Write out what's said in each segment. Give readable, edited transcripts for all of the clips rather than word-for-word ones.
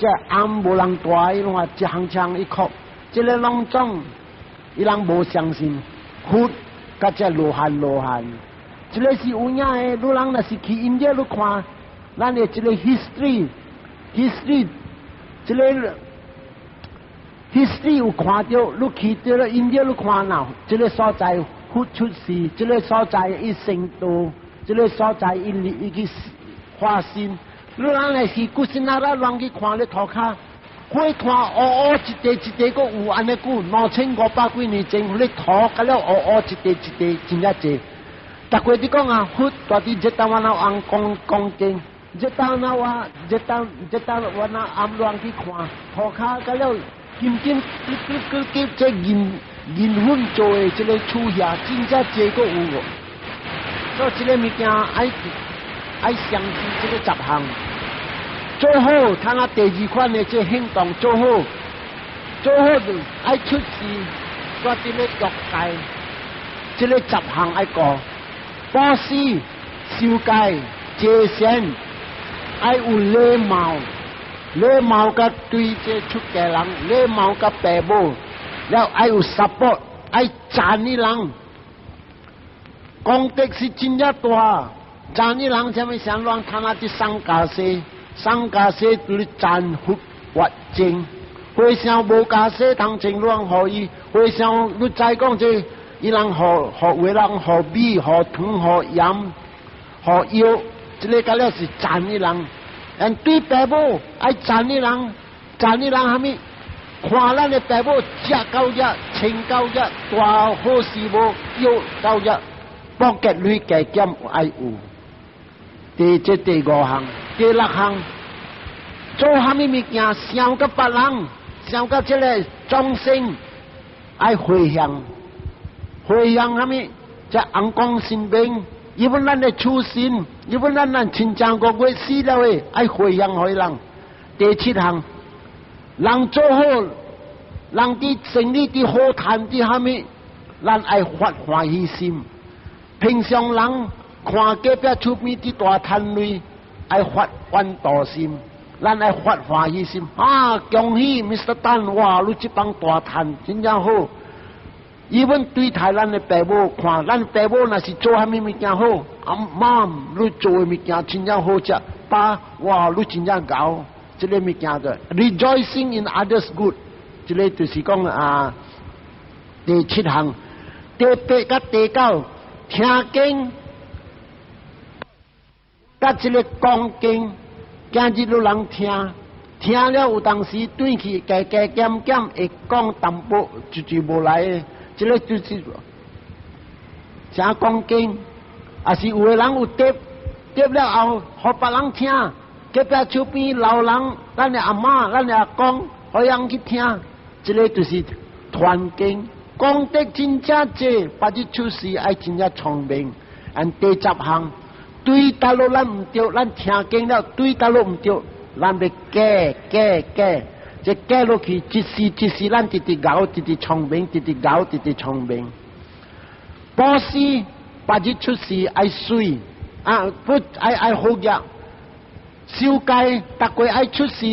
這暗無人蹛，伊攏話一項槍一哭，這个攏總伊人無相信佛佮這羅漢羅漢，這个是有影的。你人若是去印度你看，咱的這个 history，history，這个 history 有看著，你去著了印度你看吶，這个所在佛出世，這个所在伊成道，這个所在伊伊去化身。你人若是古時那啦，人去看咧塗跤，火炭烏烏一塊一塊，閣有按呢久，2500幾年前，咧塗甲了烏烏一塊一塊，真正濟。逐過你講啊，佛蹛佇熱達瓦那王宮講經，熱達那瓦熱達熱達瓦那暗亂去看，塗跤甲了金金金金金這銀銀粉做的這个厝遐，真正濟閣有。所以這个物件愛愛相信這个十項。做好，睇下第二款的這行動做好，做好就愛出世，蹛佇咧欲界，這个十項愛過，布施、受戒、結善，愛有禮貌，禮貌佮對這出家人，禮貌佮爸母，了愛有 support，愛讚伊人，功德是真正大，讚伊人啥物想亂看啊？佇桑伽寺。桑伽寺就是讚佛法經，和尚無袈裟通前亂予伊，和尚你知講這，伊人予予有人予米、予糖、予鹽、予藥，這个甲了是讚伊人。但對爸母愛讚伊人，讚伊人蝦米？看咱的爸母食到遮，穿到遮，大好事無，藥到遮，博結鐳加減愛有。第這第五項。第六項，做蝦米物件，想佮別人，想佮這个眾生，愛回向，回向蝦米？這尪公神明，因為咱的厝神，因為咱咱親像個月死了的，愛回向予人。第七項，人做好，人佇生理佇好趁佇蝦米，咱愛發歡喜心。平常人看隔壁厝邊佇大趁鐳，愛發怨妒心，咱愛發歡喜心啊！恭喜 Mr. Tan，哇！你這幫大趁真正好。伊阮對待咱的爸母，看咱爸母若是做蝦米物件好，阿媽你做的物件真正好食，爸哇你真正𠢕，這个物件的 rejoicing in others good，這个就是講啊第七項，第八佮第九聽經。佮這个講經，今日有人聽，聽了有當時轉去加加減減會講淡薄，就無來的。這个就是啥講經，也是有的人有碟，碟了後，予別人聽，隔壁厝邊老人，咱的阿嬤，咱的阿公，予人去聽，這个就是傳經，功德真正濟，別日出世愛真正聰明。按第十項。對佗落咱毋對，咱聽經了對佗落毋對，咱欲改改改，這改落去，一時一時，咱直直𠢕，直直聰明，直直𠢕，直直聰明。布施，別日出世愛媠，啊不愛愛好額，受戒，逐個愛出世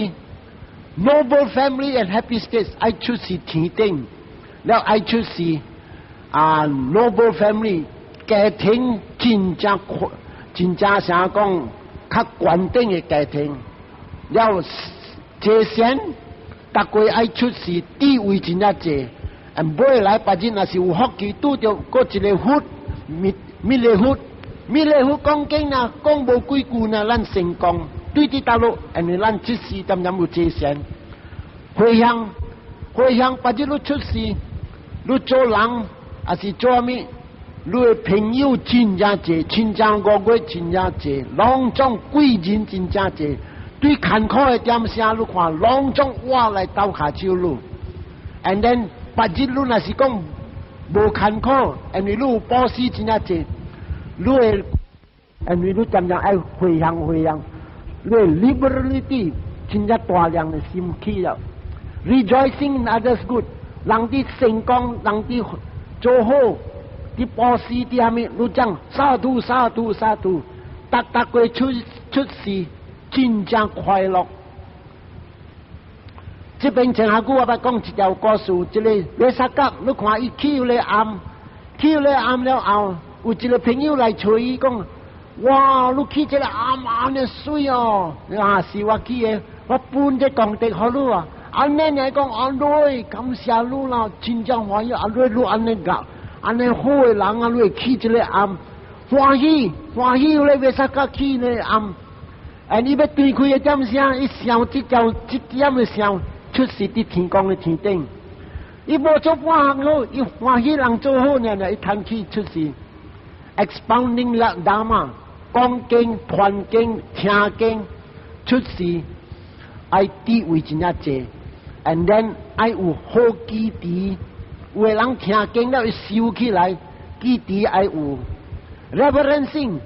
，noble family and happy states 愛出世天頂，了愛出世啊 noble family 家庭真正真正啥講較懸頂的家庭，了這先，逐個愛出世地位真正濟，尾來別日若是有福氣拄著閣一个佛，彌彌勒佛，彌勒佛講經啊，講無幾句呢，咱成功。對佇佗落，因為咱這時點點有這善，回向回向，別日你出世，你做人抑是做啥物？你的朋友真正濟，親像五月真正濟，攏總貴人真正濟。對艱苦的點聲，你看攏總我來鬥跤手你。And then 別日你若是講無艱苦，因為你有布施真正濟，你會因為你漸漸愛回向回向，你的 liberality 真正大量的心起了，rejoicing in others good，人佇成功，人佇做好，佇布施佇蝦米，你講 sadhu sadhu sadhu，逐逐個出出世真正快樂。這邊前下久我捌講一條故事，這個別薩甲，你看伊去咧暗，去咧暗了後，有一個朋友來揣伊講：哇，你去這個暗暗的水哦，啊，是我去的，我分這功德予你啊。按呢爾講，阿瑞感謝你啦，真正歡喜，阿瑞你按呢個，按呢好的人啊，你會去這個暗，歡喜歡喜，你別薩甲去呢暗，哎，你欲斷開的點聲，伊想這條這點的想，出世佇天宮的天頂，伊無做半項好，伊歡喜人做好爾爾，伊趁去出世。Expounding the Dharma，講經、傳經、聽經，出世愛智慧真正濟，and then 愛有好記持，有的人聽經了伊收起來，記持愛有 reverencing，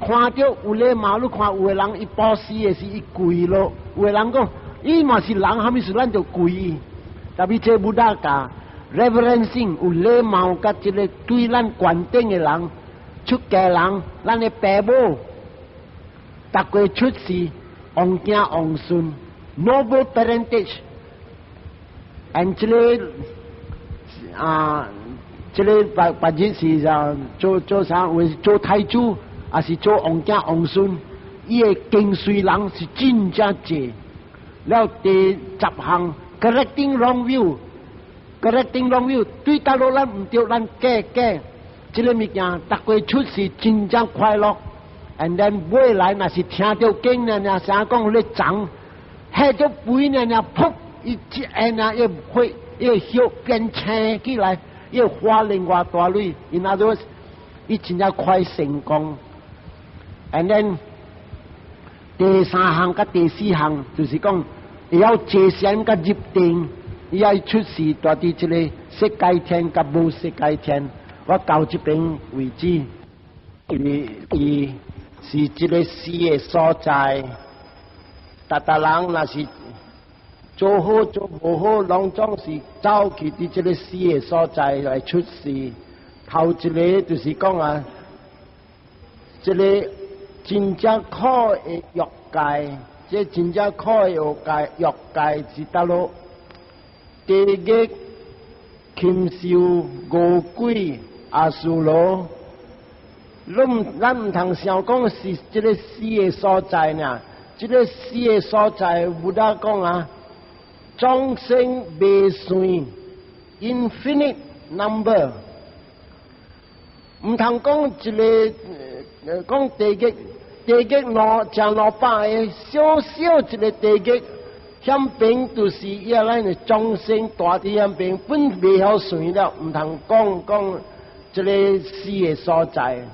看著有禮貌，你看有的人伊布施的時伊跪落，有的人講，伊嘛是人，啥物事咱就跪伊。Tapi 這 Buddha 教 reverencing 有禮貌，佮這個對咱懸頂的人、出家人、咱的爸母，逐個出世，王子王孫，noble parentage。and 這個啊，這個別別日是啊，做做啥？為做太子，還是做王子王孫？伊的跟隨人是真正濟。了第十項，correcting wrong view，correcting wrong view，對佗落咱毋對，咱改改，這個物件，逐個出世真正快樂。and then 未來若是聽著經爾爾，啥講咧長，彼種肥爾爾，噗，伊一下爾伊會伊葉變青起來，伊花另外大蕊，in other words，伊真正快成功。and then 第三項佮第四項，就是講會曉坐禪佮入定，伊愛出世蹛佇這個色界天佮無色界天。我到這邊為止，伊伊是這個死的所在。逐逐人若是做好做無好，攏總是走去佇這個死的所在來出世。頭一個就是講啊，這個真正苦的欲界，這真正苦的欲界，欲界是佗落？地獄、禽獸、餓鬼、阿修羅，攏咱毋通想講是這個死的所在呢。這個死的所在，Buddha 講啊，眾生未算，infinite number，毋通講一個講地獄，地獄兩成200個，小小一個地獄，遐邊就是伊咱的眾生蹛佇遐邊，本袂曉算了，毋通講講這個死的所在，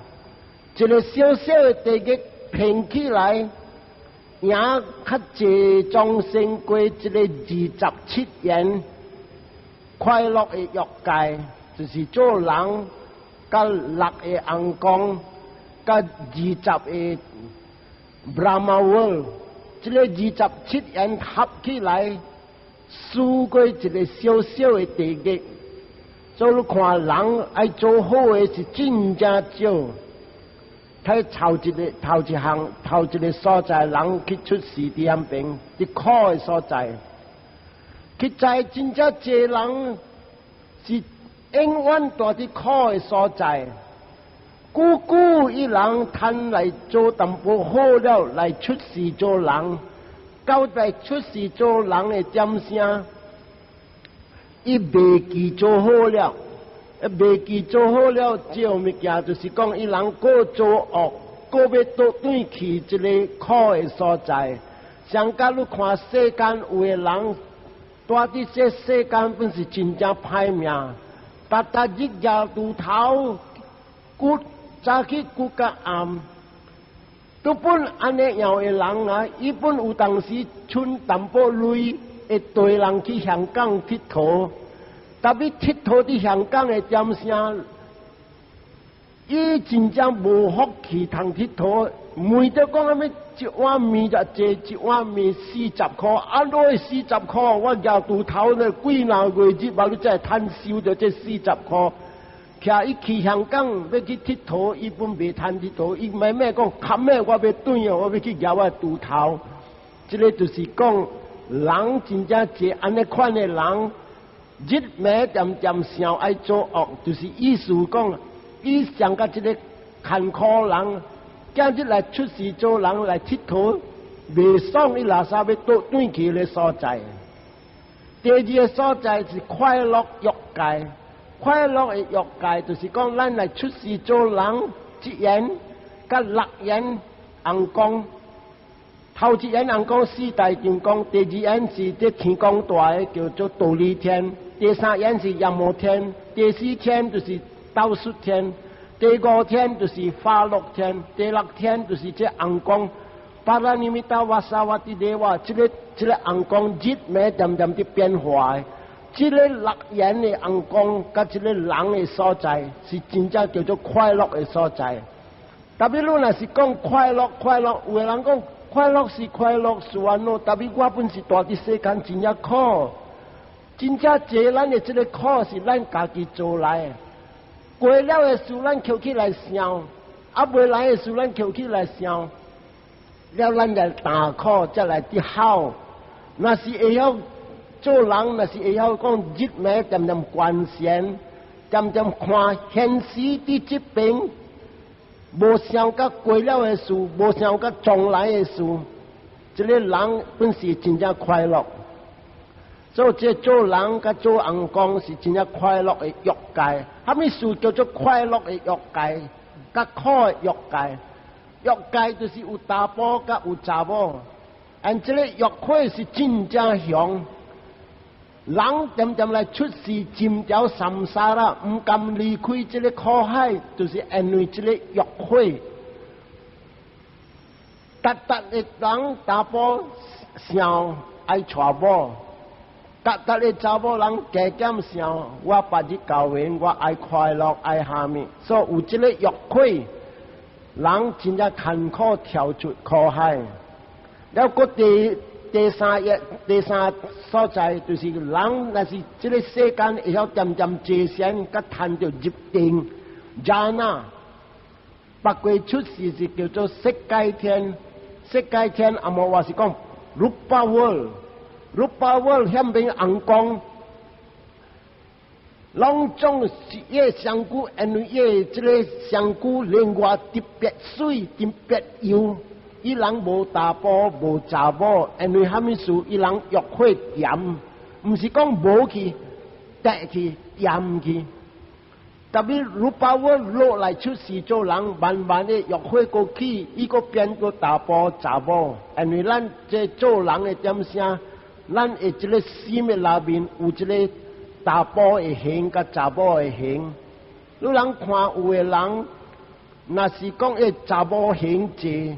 一個小小的地獄拼起來，贏較濟眾生過這個27緣快樂的欲界，就是做人，佮六個尪公，佮20個 Brahma world，這個27緣合起來，輸過一個小小的地獄。所以你看人愛做好的是真正少。睇頭一個頭一項頭一個所在，人去出世佇遐邊，佇苦的所在。實在真正濟人是永遠蹛佇苦的所在。久久伊人趁來做淡薄好了，來出世做人，到來出世做人的點聲，伊袂記做好了，袂記做好了，這物件就是講伊人閣做惡，閣欲倒轉去這個苦的所在。上甲你看世間有的人，蹛佇這世間本是真正歹命，逐逐日舉鋤頭，骨早起骨甲暗，都本按呢樣的人啊，伊本有當時剩淡薄鐳，會綴人去香港𨑨迌，tapi 𨑨迌佇香港的點聲，伊真正無福氣通𨑨迌，問著講啥物一碗麵就濟，一碗麵四十箍，啊，攞四十箍，我舉鋤頭呢幾若月日，無你才會趁收著這四十箍。徛伊去香港欲去𨑨迌，伊本袂趁𨑨迌，伊慢慢講，較尾我欲轉哦，我欲去舉我鋤頭。這個就是講人真正濟按呢款的人，日暝恬恬想愛做惡，就是意思講，伊上佮這个艱苦人，今日來出世做人來𨑨迌，袂爽伊垃圾欲倒轉去个所在。第二个所在是快樂欲界，快樂的欲界就是講咱來出世做人，一緣佮六緣尪公。頭一緣尪公四大天宮，第二緣是佇天宮大的叫做忉利天，第三緣是閻摩天，第四天就是兜率天，第五天就是化樂天，第六天就是這尪公。Paranimmitavasavatti deva，這个尪公日暝恬恬佇變化的，這个六緣的尪公佮這个人的所在是真正叫做快樂的所在。特別你若是講快樂，快樂，有的人講快樂是快樂是按怎，特別我本是蹛佇世間真正苦，真正濟咱的這个苦是咱家己做來的。過了的事咱抾起來想，啊未來的事咱抾起來想，了咱來擔苦，才來佇哭。若是會曉做人，若是會曉講日暝恬恬觀禪，恬恬看現實佇這邊，無想佮過了的事，無想佮將來的事，這个人本是真正快樂。所以這做人佮做尪公是真正快樂的欲界。啥物事叫做快樂的欲界？佮苦的欲界。欲界就是有查埔佮有查某，and 這个欲火是真正強。人恬恬來出世，浸著 samsara，毋甘離開這个苦海，就是因為這个欲火。逐逐个人查埔想愛娶某，逐逐个查某人加減想，我別日交緣，我愛快樂，愛蝦米，所以有這个欲火，人真正艱苦跳出苦海。了，閣第三頁第三所在，就是人若是這个世間會曉恬恬坐禪，佮趁著入定，jhana，不過出世是叫做色界天，色界天啊無話是講 rupa world，rupa world 顯變尪公，攏總是伊的身軀，因為伊的這个身軀另外特別媠，特別幼。伊人無查埔無查某，因為蝦米事？伊人欲火炎，毋是講無去，跌去炎去。特別 rupa world 落來出世做人，慢慢的欲火過去，伊閣變做查埔查某。因為咱這做人的點聲，咱的這个心的內面有這个查埔的形佮查某的形。你人看有的人，若是講伊查某形濟。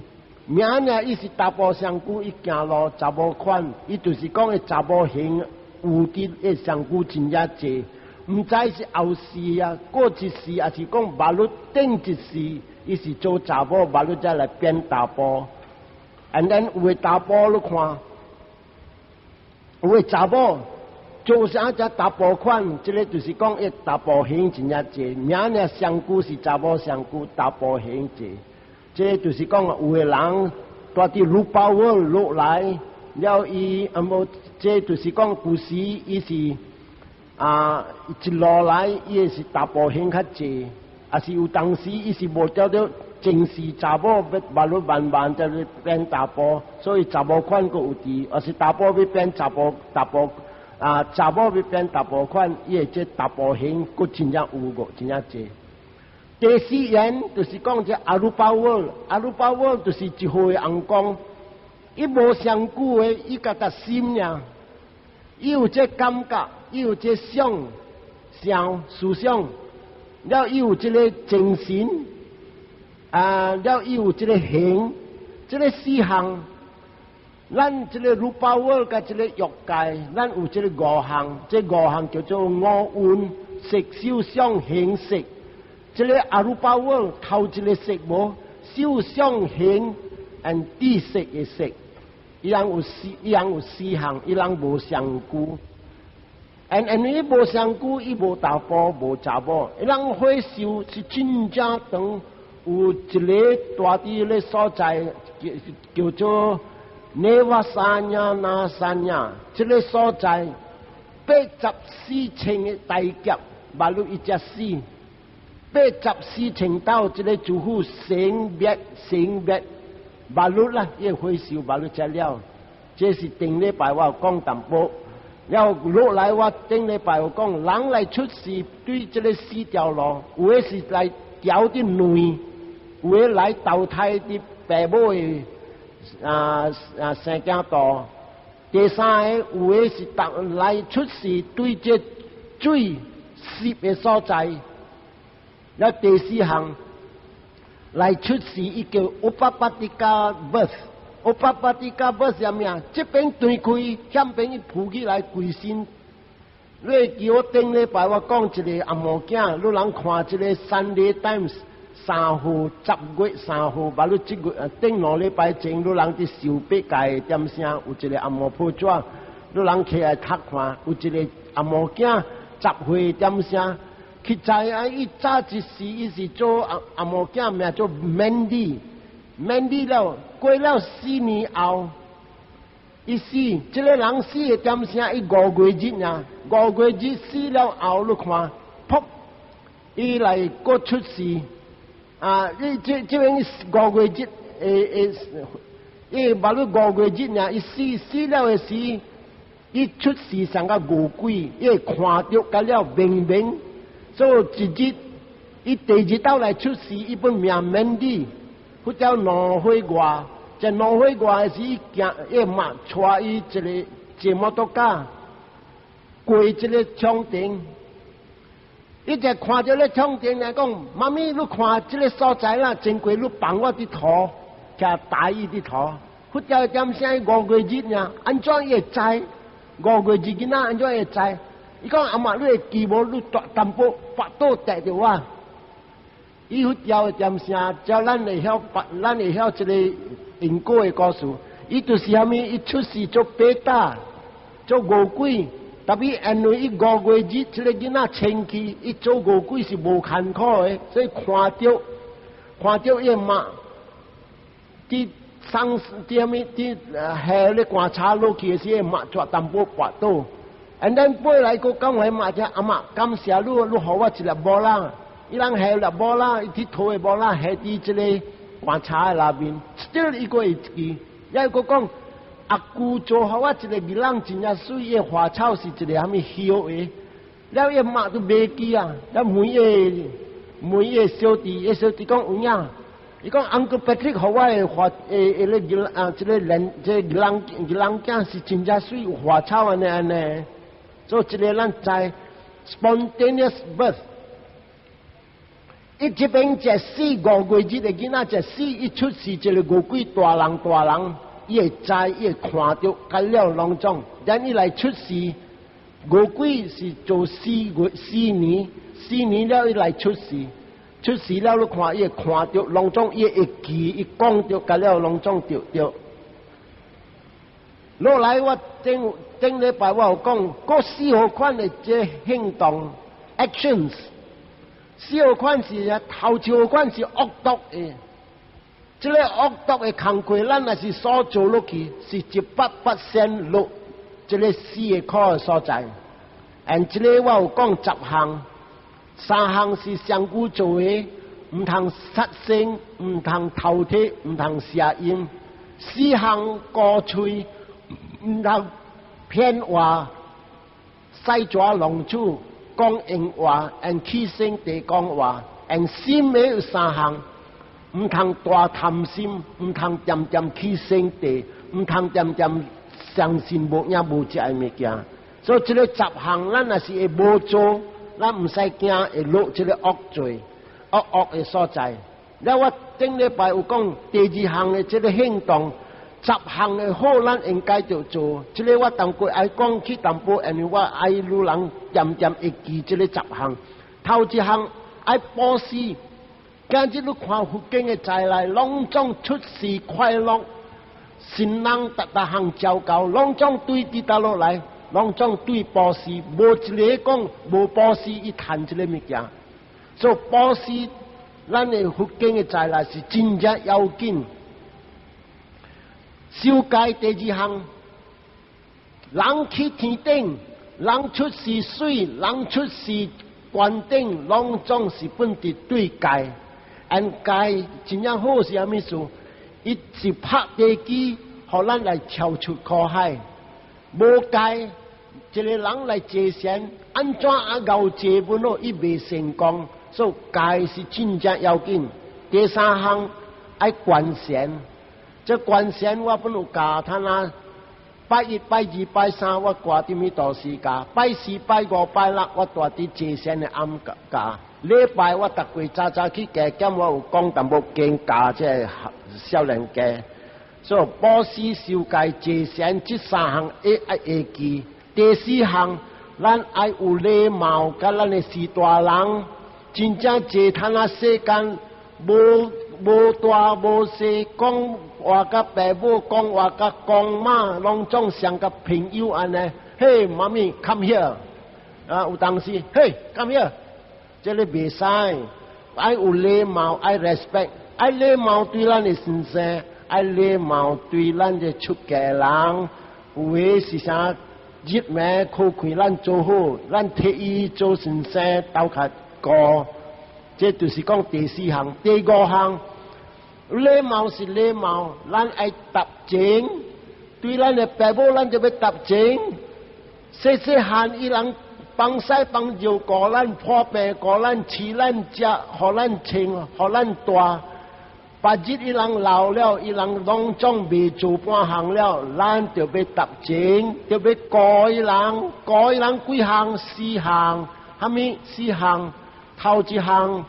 名呢，伊是查埔身軀，伊行路查某款，伊就是講伊查某形有佇伊身軀真正濟，毋知是後世啊，過一世，抑是講馬路頂一世，伊是做查某，馬路才來變查埔。And then 有的查埔你看，有的查某做啥才查埔款，這个就是講伊查埔形真正濟，名呢身軀是查某身軀，查埔形濟。這就是講有的人蹛佇 rupa world 落來，了伊啊無，這就是講古時伊是啊一路來伊是查埔形較濟，抑是有當時伊是無著著正是查某，欲慢慢慢就變查埔，所以查某款閣有佇，抑是查埔欲變查埔查埔啊，查某欲變查埔款，伊的這查埔形閣真正有個真正濟。第四緣就是講這 arupa world，arupa world 就是一號的尪公，伊無身軀的，伊家己心爾，伊有這感覺，伊有這想想思想，了伊有這个精神，啊，了伊有這个形，這个四項，咱這个 rupa world 佮這个欲界，咱有這个五項，這五項叫做五蘊、色、受、想、行、識。這个 arupa world 頭一个識無受想行 and 意識的識，伊人有四，伊人有四項，伊人無身軀。and 因為伊無身軀，伊無查埔無查某，伊人火壽是真正長，有一个蹛佇咧所在叫叫做 neva sañña na sañña，這个所在84千个大劫，馬路一隻死，八十四千道，這个諸佛生滅生滅，馬路啦，伊會燒馬路食了。這是頂禮拜我有講淡薄，了落來我頂禮拜有講，人來出世對這个四條路，有的是來調佇卵，有的來投胎佇爸母的生囝肚。第三个有的是當來出世對這水濕的所在。了第四項來出世，伊叫 upapattika birth。Upapattika birth 啥物啊？這邊斷開，遐邊伊浮起來規身。你會記我頂禮拜我講一個阿毛囝，你人看這個 Sunday Times 3號10月3號，捌你這月頂2禮拜前，你人佇收八界點聲有一個阿毛報紙，你人起來讀看，有一個阿毛囝10歲點聲。去知啊！伊早一時伊是做阿阿某囝，名做 Mandy，Mandy 了過了4年後，伊死，這个人死的點聲，伊五月日啊，五月日死了後，你看，噗，伊來閣出世，啊！伊這這邊五月日，會會，伊捌你五月日爾，伊死了的時，伊出世上個餓鬼，伊會看著甲了明明。所以一日，伊第二道來出世，伊本名 Mandy，或者2歲外，在2歲外的時，伊行，伊媽帶伊一个坐摩托車過這个窗頂，伊就看著咧窗頂來講，媽咪，你看這个所在啦，真過你放我佇塗，徛大伊佇塗，佛教點聲五月日爾，按怎伊會知？五月日囡仔按怎會知？伊講阿嬤，你會記無？你大淡薄腹肚趯著我。伊佛教的點聲，照咱會曉，咱會曉這个因果的故事。伊就是啥物？伊出世做 peta，做餓鬼。特別因為伊五月日，這个囡仔清氣，伊做餓鬼是無艱苦的，所以看著伊媽佇送佇啥物佇下咧棺材落去的時，伊媽抓淡薄跋倒。And then 背來閣講話媽只阿嬤，感謝你，你予我一粒無啦。伊人下粒無啦，伊去討的無啦，下佇這个棺材的內面，still 伊閣會記。抑閣講阿姑做予我一个囡仔真正媠，伊的花草是一个啥物葉的，了伊媽都袂記啊。了問伊个小弟，伊小弟講有影。伊講 Uncle Patrick 予我的花會會个囡啊，這个人這个囡仔囝是真正媠，有花草按呢按呢。所以這个咱知 spontaneous birth。伊這邊食死五月日的囡仔食死，伊出世一个餓鬼大人大人，伊會知，伊會看著，甲了攏總。咱伊來出世，餓鬼是做4月四年，四年了伊來出世，出世了你看伊會看著，攏總伊會記，伊講著，甲了攏總著著。落來我頂頂禮拜我有講，閣四號款的這行動 actions。四號款是啊，頭一號款是惡毒的，這个惡毒的工課，咱若是所做落去，是100%落這个死的苦的所在。And 這个我有講10項，三項是上古做的，毋通殺生，毋通偷提，毋通邪淫。四項鼓吹，毋通騙話，使蛇弄鼠。講閒話，and 起身地講話，and 心的有三項，毋通大貪心，毋通恬恬起身地，毋通恬恬相信無影無跡的物件。所以這个10項，咱若是會無做，咱毋使驚會落這个惡罪、惡惡的所在。了我頂禮拜有講第二項的這个行動。十項的好，咱應該著做。這个我當過愛講起淡薄，因為我愛女人漸漸會記這个十項。頭一項愛布施，今日你看佛經的在內，攏總出世快樂，神人逐逐項照教，攏總對佇佗落來，攏總對布施，無一个講無布施伊趁這个物件。所以布施，咱的佛經的在內是真正要緊。受戒第二項，人去天頂，人出是水，人出是關頂，攏總是本佇對戒。按戒真正好是啥物事？伊是拍地基，予咱來跳出苦海。無戒，一個人來坐禪，按怎啊𠢕坐本咯，伊袂成功。所以戒是真正要緊。第三項愛觀禪，這觀禪我本有教他啦。拜一、拜二、拜三，我掛佇彌陀寺教；拜四、拜五、拜六，我蹛佇坐禪的庵教。禮拜我逐過早早去加減，我有講淡薄經教這个少年家。所以布施、受戒、坐禪這三項愛會記。第四項，咱愛有禮貌，佮咱的序大人，真正坐攤啊世間，無無大無細，講話佮爸母，講話佮公媽，攏總像佮朋友按呢。Hey, mommy, come here！啊，有當時，Hey, come here！這个袂使，愛有禮貌，愛 respect，愛禮貌對咱的先生，愛禮貌對咱的出家人。有的是啥？入門苦虧咱做好，咱替伊做先生鬥較高。這就是講第四項，第五項，禮貌是禮貌，咱愛答情，對咱的爸母，咱就欲答情。細細漢伊人幫屎幫尿顧咱破病，顧咱飼咱食，予咱穿，予咱大。別日伊人老了，伊人攏總袂做半項了，咱就欲答情，就欲顧伊人，顧伊人幾項？四項，蝦米四項？頭一項，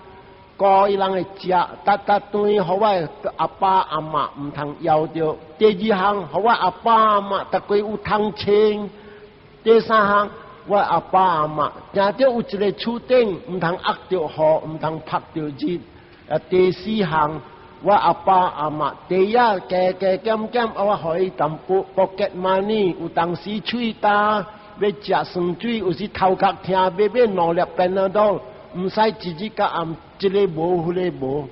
顧伊人會食，逐逐頓予我阿爸阿媽毋通枵著。第二項，予我阿爸阿媽逐過有通穿。第三項，我阿爸阿媽定著有一个厝頂，毋通壓著雨，毋通曝著熱。啊，第四項，我阿爸阿媽第一加加減減，我予伊淡薄 pocket money，有當時喙焦欲食酸水，有時頭殼疼，欲買兩粒 Panadol，毋使一日到暗，這个無，彼个無。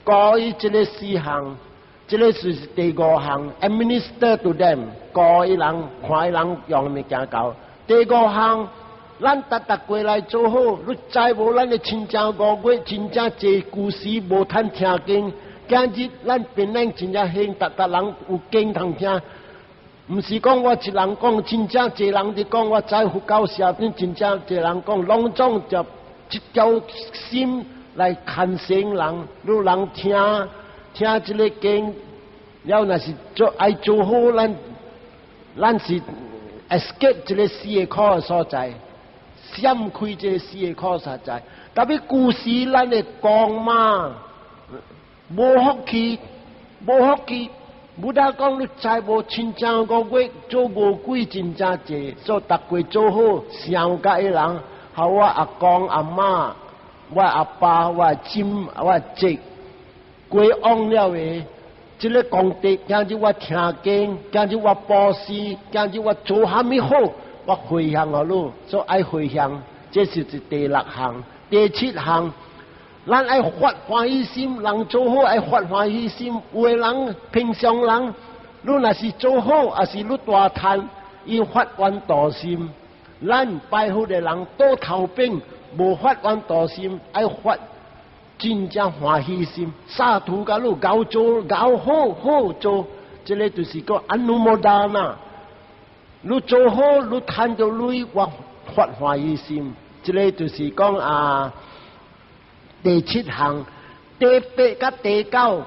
顧伊這个四項，這个就是第五項，administer to them，顧伊人，看伊人用物件夠。第五項，咱逐逐過來做好，你知無？咱的親情五月真正濟舊時無趁聽經，今日咱檳榔真正興，逐逐人有經通聽。毋是講我一人講，真正濟人佇講。我知佛教社頂真正濟人講，攏總就一條心來牽成人，你人聽聽這个經，了若是做愛做好，咱是 escape 這个死的苦的所在，閃開這个死的苦所在。特別舊時咱的公媽無福氣，無福氣。Buddha 講你知無？親像五月做餓鬼真正濟，所以逐過做好善佮伊人，予我阿公阿媽、我阿爸、我姊、我侄過往了的，這个功德，今日我聽經，今日我布施，今日我做蝦米好，我回向予你，所以愛回向，這是第六項。第七項，咱愛發歡喜心，人做好愛發歡喜心。有的人平常人，你若是做好，抑是你大趁，伊發怨妒心。咱拜佛的人倒頭爿，無發怨妒心，愛發真正歡喜心。Sadhu共你𠢕做𠢕好好做，這个就是講 anumodana。你做好，你趁著鐳，我發歡喜心。這个就是講啊。第七項，第八佮第九，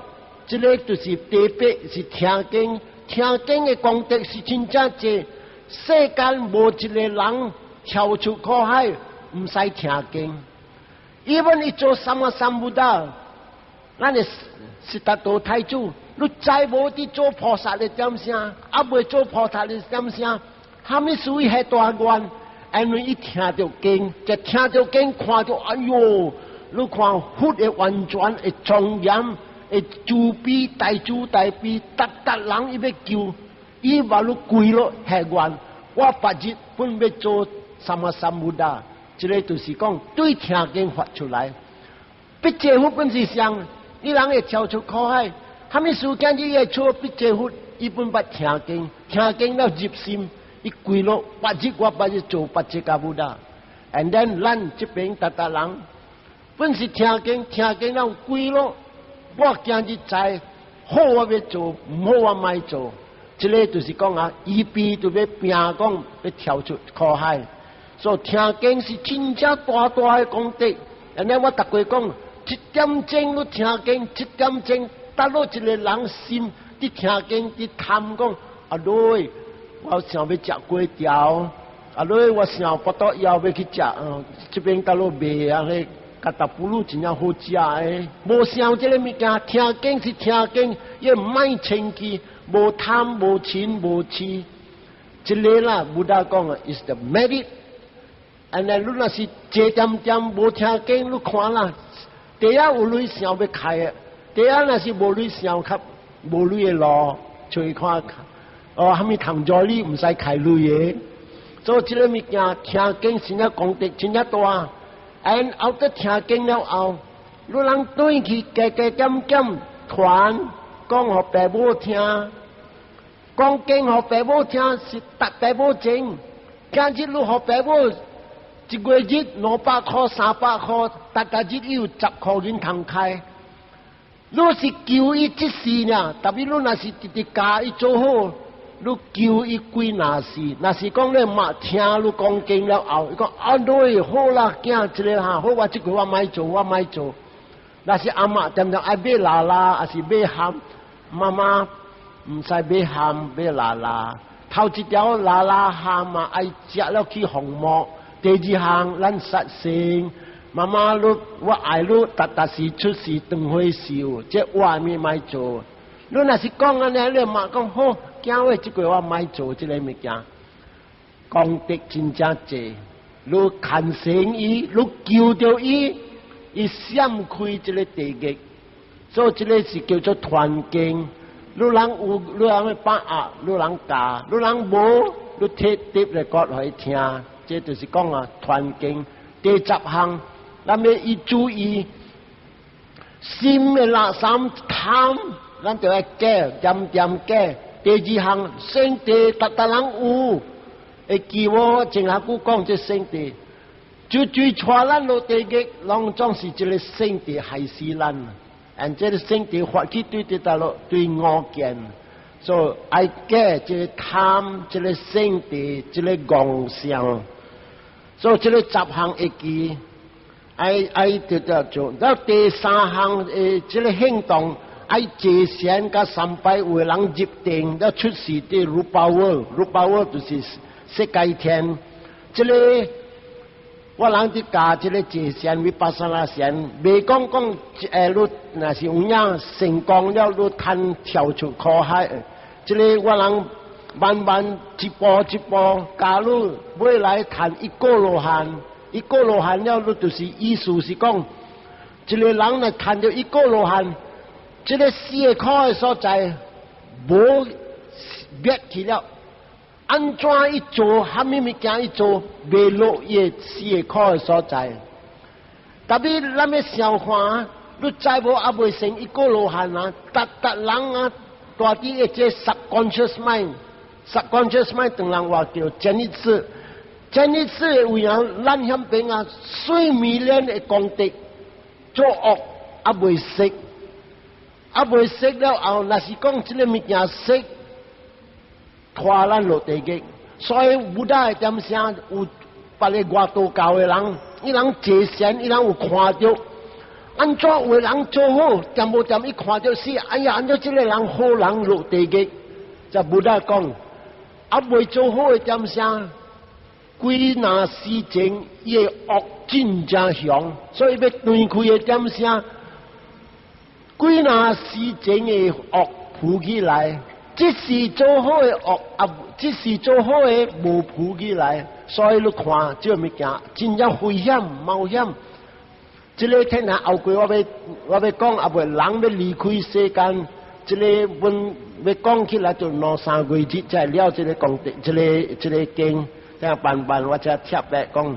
這个就是第八是聽經，聽經的功德是真正濟。世間無一個人跳出苦海，毋使聽經。Even 伊做 sammasambuddha，咱的悉達多太子，你知無？佇做菩薩的點聲，猶未做菩薩的點聲，蝦米事伊彼大願？因為伊聽著經，一聽著經，看著哎喲！你看佛的完全的莊嚴，的慈悲大慈大悲，逐逐人伊欲救，伊話你跪落彼願，我別日本欲做 sammasambuddha，這个就是講對聽經發出來。筆濟佛本是啥？伊人會跳出苦海，蝦米事件伊會出筆濟佛？伊本捌聽經，聽經了入心，伊跪落，別日我別日做 Pacceka Buddha。And then 咱這邊逐逐人，本是聽經，聽經了跪落，我今日知好我欲做，毋好我莫做。這个就是講啊，伊邊就欲拼講欲跳出苦海。所以聽經是真正大大的功德。按呢我逐過講，一點鐘你聽經，一點鐘，達落一個人心佇聽經，佇貪講，阿女，我想欲食粿條，阿女，我想腹肚枵欲去食，這邊佗落賣啊，彼 katapulu 真正好食的，無想這個物件，聽經是聽經，伊莫清氣，無貪無嗔無痴，這个啦，Buddha 講的 is the merit。按呢，你若是坐恬恬無聽經，你看啦，第一有鐳想欲開的，第二若是無鐳想較無鐳的路，出去看，哦，蝦米通做你毋使開鐳的，所以這个物件聽經真正功德真正大。And after 聽經了後，你人轉去加加減減傳講予爸母聽，講經予爸母聽是達爸母情，今日你予爸母一月日200箍300箍，逐逐日伊有10箍銀通開。你是求伊這世爾，特別你若是直直教伊做好，你求伊幾若世，若是講你嘛聽你講經了後，伊講啊女好啦，囝這个哈好，我這個我莫做，我莫做。若是阿嬤恬恬愛買啦啦，抑是買餡，媽媽毋使買餡買啦啦。頭一條啦啦餡嘛愛食了去紅毛。第二項咱殺生，媽媽你我愛你，逐逐時出世當歲壽，這我物莫做。你若是講按呢，你嘛講好，囝話這個我莫做這個物件，功德真正濟。你牽成伊，你求著伊，伊閃開這个地獄，所以這个是叫做傳經。你人有，你人欲把握，你人教，你人無，你提碟來講予伊聽。這就是講啊，傳經第十項，咱欲伊注意心的垃圾貪，咱就愛改，恬恬改。第二項，聖諦逐逐人有，會記無？前下久講這聖諦，就最帶咱落地獄，攏總是這个聖諦害死咱。and 這个聖諦發起對佇佗落對五見，所以愛改這个貪，這个聖諦，這个妄想。所以這个十項會記，愛愛得得做。然後第三項的這个行動，愛坐禪佮三拜有的人入定，了出世佇 Rupa World，Rupa World 就是色界天。這个我人佇教這个坐禪 Vipassana 禪，袂講講你若是有影成功了，你通跳出苦海。這个我人慢慢一步一步，假如未來談一個羅漢，一個羅漢了，你就是意思是講，一個人若談著一個羅漢，這个四個苦的所在無滅去了。按怎伊做，蝦米物件伊做，袂落伊四个苦的所在。特別咱欲想看，你知無猶未成一個羅漢啊？逐逐人啊，蹛佇的這 subconscious mind，subconscious mind 唐人話叫潛意識，潛意識的位啊，咱遐邊啊，睡眠的功德做惡猶未識，猶未識了後，若是講這个物件識，拖咱落地獄。所以 Buddha 的點聲有別个外道教的人，伊人坐禪，伊人有看著，按怎有的人做好，恬無恬伊看著死，哎呀，按怎這个人好人落地獄？就 Buddha 講，猶未做好的點聲，幾若時前伊的惡真正強，所以欲斷開的點聲，幾若時前的惡浮起來。這是做好的惡，啊，這是做好的無浮起來，所以你看這个物件真正危險冒險。這个聽下後過我欲講，猶未人欲離開世間，這个阮欲講起來就兩三個月才會了這个功德，這个經，這樣慢慢我才特別講。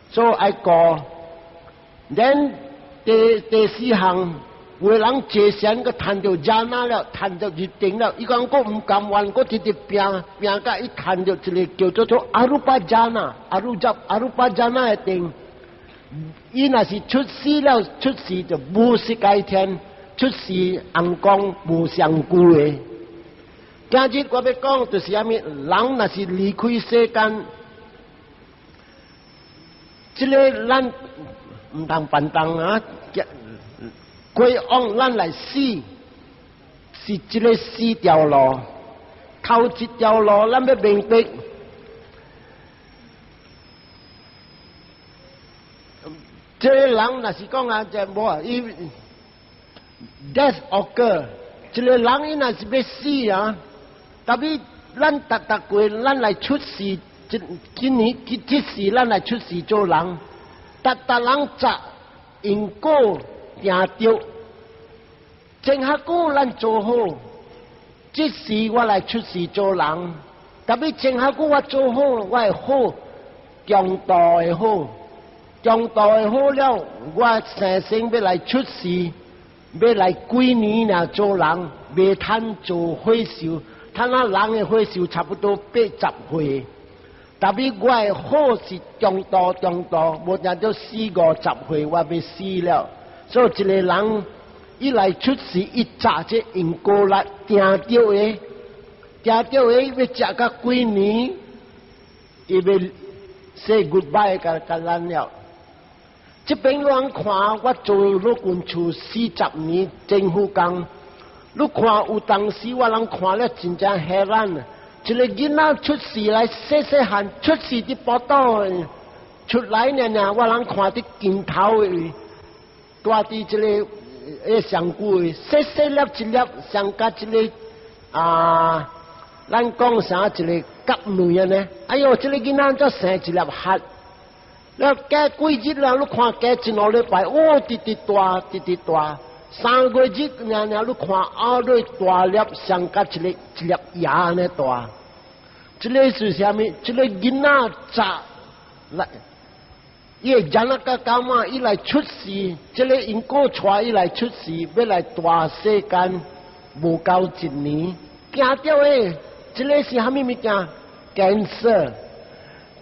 所以愛顧，then 第四項，有的人坐禪閣趁著 jhana 了，趁著入定了，伊講閣毋甘願，閣直直拼拼甲伊趁著一个叫做做 arupa jhana，arupa arupa jhana 的定。伊若是出世了，出世就無色界天，出世紅光無上久的。今日我欲講就是啥物？人若是離開世間，這个咱毋通笨重啊！過往咱來死，是這个四條路，頭一條路咱欲明白。這个人若是講啊，這無啊，伊 death occur，一个人伊若是欲死啊，tapi 咱逐逐過咱來出世，這今年這這世咱來出世做人，逐逐人擇因果定著，前較久咱做好，這世我來出世做人，tapi 前較久我做好，我會好，中度會好。中度會好了，我生生欲來出世，欲來幾年爾做人，袂趁做歲數，趁啊人的歲數差不多80歲。tapi 我的好是中度中度，無定著四五十歲，我欲死了。所以一个人伊來出世，伊擇這因果力定著的，定著的欲食到幾年，伊欲 say goodbye 共共咱了。這邊人看我做老君厝40年政府工，你看有當時我人看了真正嚇人。一个囡仔出世來細細漢出世佇腹肚出來爾爾，我人看佇鏡頭的，蹛佇這个欸上久的細細粒一粒，上佮一个啊，咱講啥一个蛤卵按呢？哎喲，這个囡仔怎生一粒核？了過幾日了，你看過一兩禮拜，哦，直直大，直直大。3個月爾爾，你看後尾大粒，上佮一个一粒牙按呢大。這个是啥物？這个囡仔早來，伊會 janaka kamma，伊來出世，這个因果帶伊來出世，欲來蹛世間，無夠一年，驚著的，這个是啥物物件？Cancer。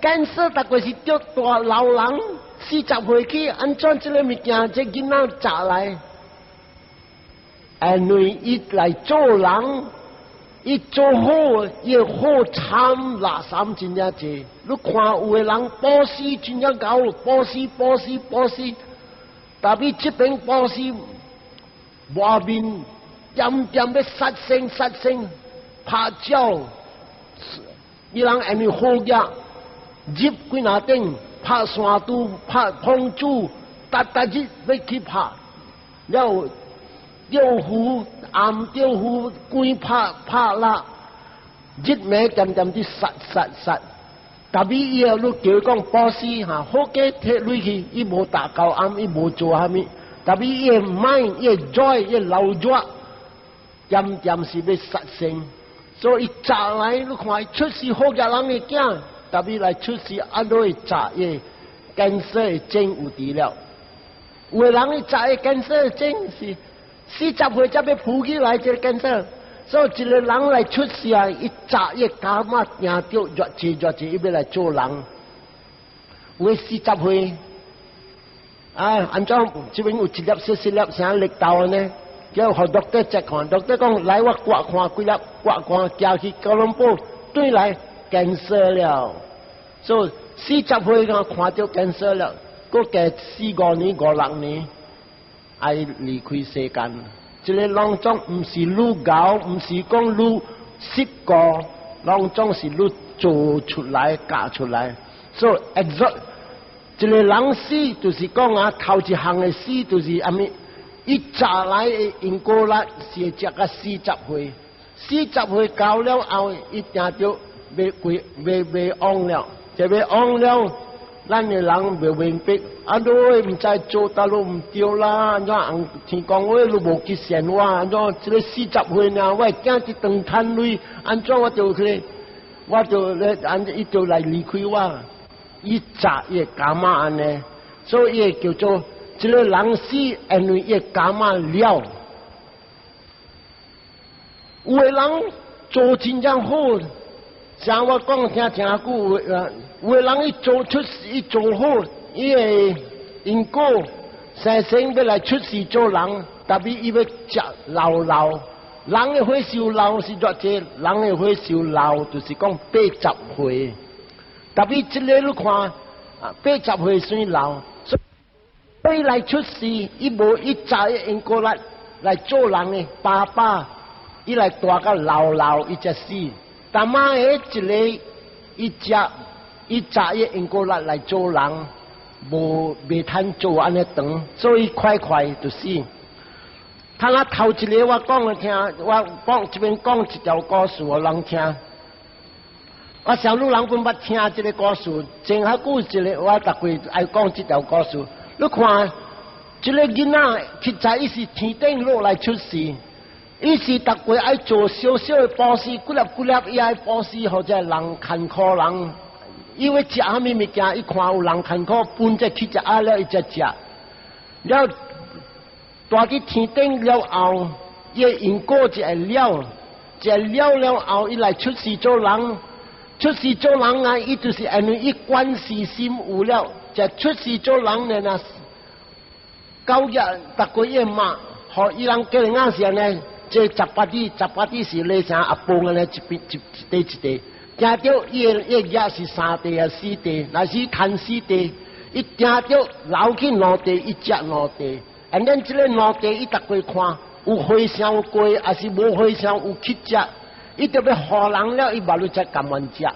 Cancer 逐個是著大老人40歲起，按怎這个物件，這囡仔早來？因為伊來做人，伊做好，伊好參垃圾真正濟。你看有的人布施真正𠢕，布施布施布施，tapi 這邊布施外面點點欲殺生殺生拍照，伊人因為好額。入幾若頂拍山拄拍風煮，逐逐日欲去拍，了釣魚暗釣魚規拍拍啦，日暝點點佇殺殺殺，tapi 以後你叫伊講布施哈，好價提落去，伊無打交暗，伊無做啥物，tapi 伊的 mind，伊的 joy，伊的流熱，點點是欲殺生，所以早來你看伊出世好額人的囝。tapi 來出世，啊，都會擇伊 cancer 的症有佇了。有的人伊擇伊 cancer 的症是40歲才欲浮起來這个 cancer，所以一个人來出世啊，伊擇伊 karma 定著越濟越濟，伊欲來做人。有的40歲，啊，按怎這邊有一粒細細粒啥綠豆呢？叫予 doctor check 看，doctor 講來我割看幾粒，割看寄去哥倫布，轉來 cancer 了。所以40歲看看著 cancer 了，閣過四五年、五六年，愛離開世間。這个攏總毋是你𠢕，毋是講你失過，攏總是你做出來、教出來。所以，exhaust 一个人死就是講啊，頭一項的死就是啥物？伊早來的因果力是食到四十歲，四十歲到了後，伊定著欲歸欲欲往了，這欲往了，咱的人袂明白，啊，你會毋知做佗落毋對啦，按怎天公話你無去善我，按怎這个四十歲爾，我的囝一頓趁鐳，按怎我就去，我就咧按伊就來離開我，伊早伊會感覺按呢，所以伊會叫做。一這個人死，因為伊 karma 了。有的人做真正好，像我講聽誠久，有的人伊做出伊做好，伊的因果生生欲來出世做人，特別伊欲食老老，人的歲數老是偌濟，人的歲數老就是講80歲。特別這個你看，啊，80歲算老，所以來出世，伊無伊早的因果來來做人的爸爸，伊來大甲老老，伊才死。但媽的一個伊食伊早的因果來來做人，無袂通做按呢長，所以快快就死。他那頭一個我講來聽，我講這邊講一條故事予人聽。我想汝人攏捌聽這個故事，前較久一個我逐回愛講這條故事。你看，這個囡仔實在伊是天頂落來出世，伊是逐回愛做小小的布施，幾粒幾粒伊愛布施，予這人艱苦人。因為食啥物物件，伊看有人艱苦，分這去食啊了，伊才食。了，蹛佇天頂了後，伊的因果就會了，就會了了後，伊來出世做人。出世做人啊，伊就是因為伊觀世心有了，就出世做人呢呐。九日逐個月嘛，予伊人叫人仔是按呢，這十八地是咧像阿公按呢，一邊一一塊一塊，聽著伊的伊的額是三塊啊四塊，若是牽四塊，伊聽著留去兩塊，伊食兩塊，and then 這個兩塊伊逐個看有和尚過，抑是無和尚有去食。伊就欲予人了，伊嘛汝才甘願食。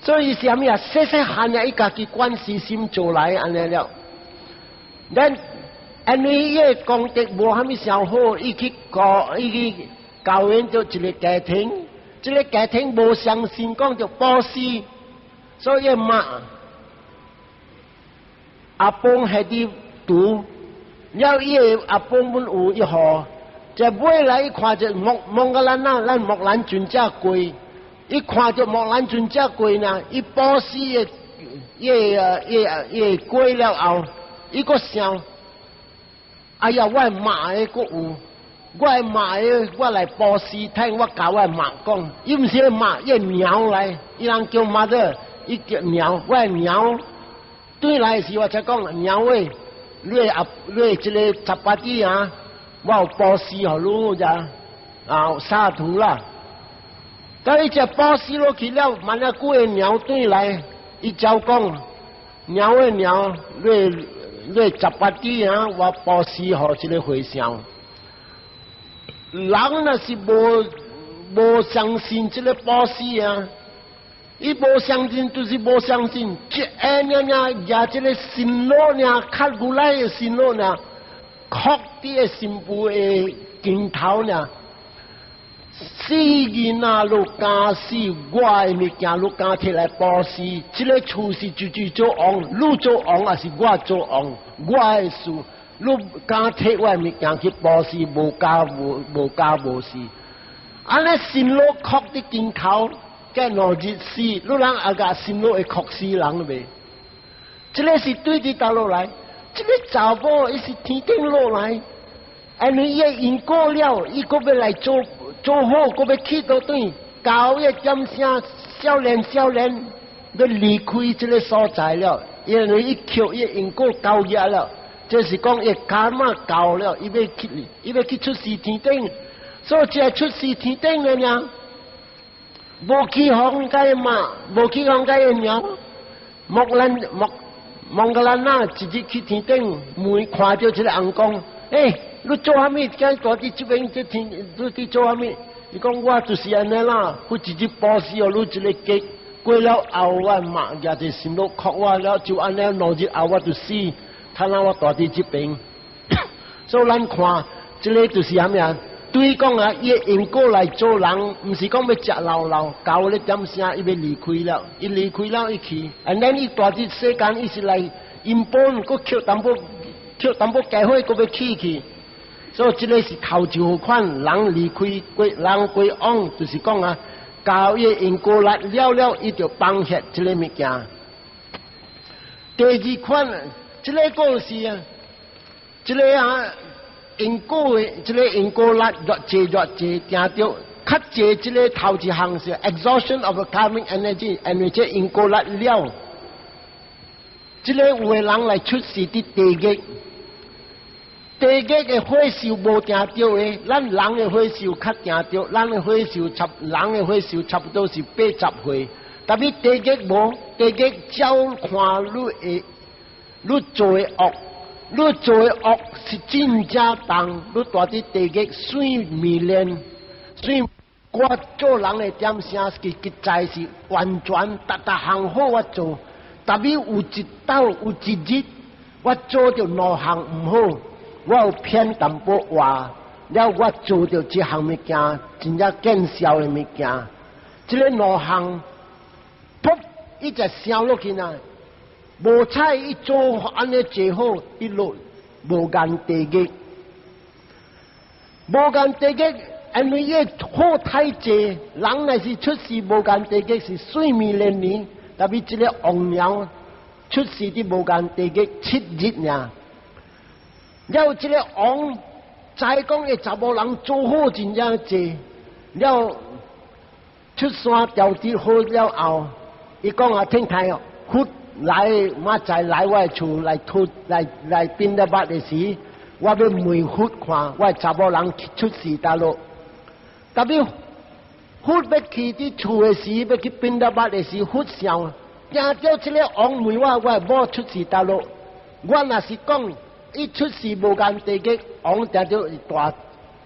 所以是啥物啊？細細漢啊，伊家己觀世心做來按呢了。咱因為伊個功德無蝦米上好，伊去教伊去教緣著一個家庭，這個家庭無相信講著布施，所以嘛，阿公係佇賭，了伊個阿公本有一號。這尾來伊看著木摩羯蘭啊，咱木蘭尊者過，伊看著木蘭尊者過呢，伊布施的，伊個伊個伊個過了後，伊閣想，哎呀，我的媽的閣有，我的媽的我來布施，聽我共我的媽講，伊毋是媽，伊娘來，伊人叫 mother，伊叫娘，我的娘，轉來時我才講，娘喂，你的阿，你的這個十八子啊。我有布施予你咋啊 sadhu 啦，當伊只布施落去了，萬一幾个鳥轉來，伊照講，鳥的鳥，你你十八子啊，我布施予這個和尚。人若是無無相信這個布施啊，伊無相信就是無相信，一下爾爾舉這個心路爾，較牛奶的心路爾。哭佇個新婦的鏡頭呢，死囡仔汝敢死，我的物件汝敢提來布施，這個厝是就是做王，汝做王抑是我做王？我的事，汝敢提我的物件去布施，無加無無加無事。按呢心路哭佇鏡頭，計兩日死，汝人阿個心路會哭死人未？這個是對佇佗落來。這個查某伊是天頂落來，因為伊因果了，伊閣欲來做做好，閣欲去倒轉，九一點聲，少年少年欲離開這個所在了，因為伊扣伊因果交業了，就是講伊 karma 到了，伊欲去，伊欲去出世天頂，所以這個出世天頂的呢，無去予共罵，無去予共娘，木蘭木。摩羯蘭那一日去天頂，問看著這個翁講：欸，你做啥物？今蹛佇這邊這天，你佇做啥物？伊講我就是按呢啦，我一日布施予汝一個雞，過了後我媽舉一個心路哭我了，就按呢2日後我就死，趁啊我蹛佇這邊。所以咱看，這個就是啥物啊？對講啊，伊因果來做人，毋是講欲食老老，九咧點聲，伊欲離開了，伊離開了，伊去，and then 伊蹛佇世間，伊是來因本，閣抾淡薄，抾淡薄加伙，閣欲去去。所以這個是頭一款人離開歸人歸往，就是講啊，交伊因果來了了，伊就放下這個物件。第二款，這個故事啊，這个啊因果的，這个因果力越濟越濟，定著較濟。這个頭一項是 exhaustion of karmic energy，因為這因果力了。這个有的人來出世佇地獄，地獄的火燒無定著的，咱人的火燒較定著，咱的火燒差人的火燒差不多是80歲，但是地獄無，地獄照看你的，你做的惡，你做的惡是真正重，你蹛佇地獄算迷戀，算我做人的點聲是實在是完全逐逐項好我做。但是有一道有一日，我做著兩項毋好，我有騙淡薄話，了我做著這項物件，真正見笑的物件。這个兩項，噗，伊就燒落去呐。無彩伊做按呢濟好，伊落無間地獄，無間地獄，因為伊好太濟，人若是出世無間地獄是歲命連年。但是這个王鳥出世佇無間地獄7日爾，了這个王知講伊查某人做好真正濟，了出山調節好了後，伊講啊，聽太哦，佛來明仔來我的厝來討來來擯得捌的時，我要問佛看，我的查某人出世佗落，但是佛欲去佇厝的時，欲去擯得捌的時，佛想，聽著這个王問我，我的某出世佗落，我若是講伊出世無間地獄，王定著大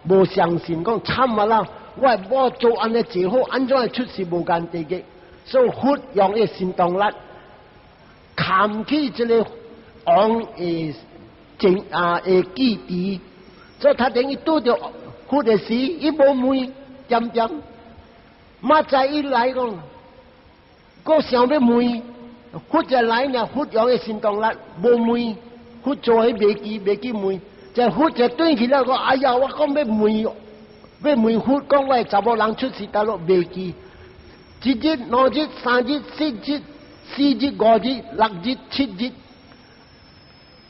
無相信，講慘啊啦！我的某做按呢濟好，按怎會出世無間地獄？所以佛用伊神通力，砍去這个王的情啊的記憶，所以他等於拄著佛的時，伊無問，點點。明仔伊來講，閣想欲問，佛就來呢，佛用的神通力無問，佛做彼袂記袂記問，這佛就轉去了講，哎呀，我講欲問，欲問佛講我的查某人出世佗落袂記，一日、兩日、三日、四日、四日、五日、六日、七日，